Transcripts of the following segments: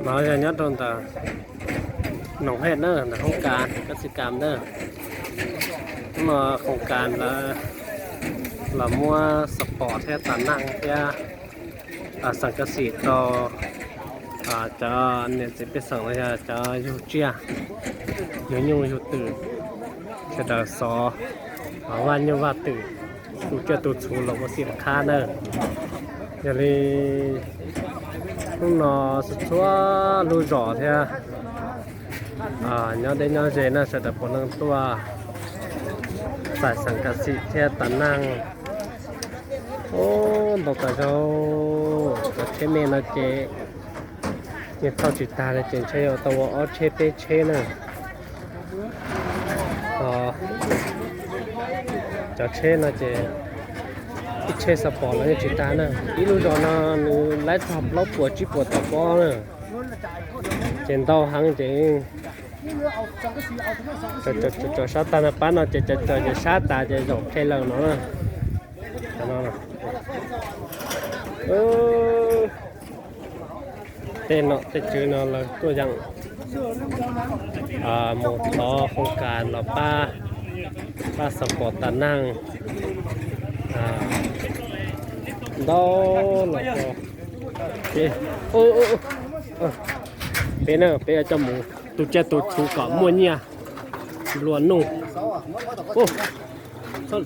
No yog nyob rau ntawm Noom Hej na, ntawm hoob kas kab xi kas na. Hnub no hoob kas lawv los muab xov pom thiab tas neej thiab xeem kab xim rau cov niam txiv pej xeem los yog cov yug tsiaj yug nyuj yug twm, sawv daws xov vaj nyuj vaj twm, tu tsiaj tu txhuv los ua xim qhab na. Yog li hnub no txhua txhua lub zos thiab nyob deb nyob ze na sawv daws puav leej tuaj txais xeem kab xim thiab tas neej. Ntau tas zog, cov tsheb me no ces yeej thauj tsis tag li ces ntshe yuav tau ua ob tsheb peb tsheb na. Cov tsheb no ces ib tsheb xov pom los yeej tsis tag na. Ib lub zos no nws laib txog plaub puas tsib puas tawm pob na, ces ntau heev ces cov sab tag no pab no ces cov cov sab tas ces zaum qhe lawm no na. Tej nom tej tswv no lawv tuaj yeem mus thov hoo kas los pab, pab xov pom tas neej ntau los. Peb na peb yuav coj mus tu tsiaj tu txhuv kom muaj nyiaj nplua nuj. Txhob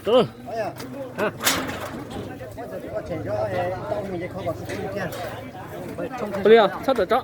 rawm tso.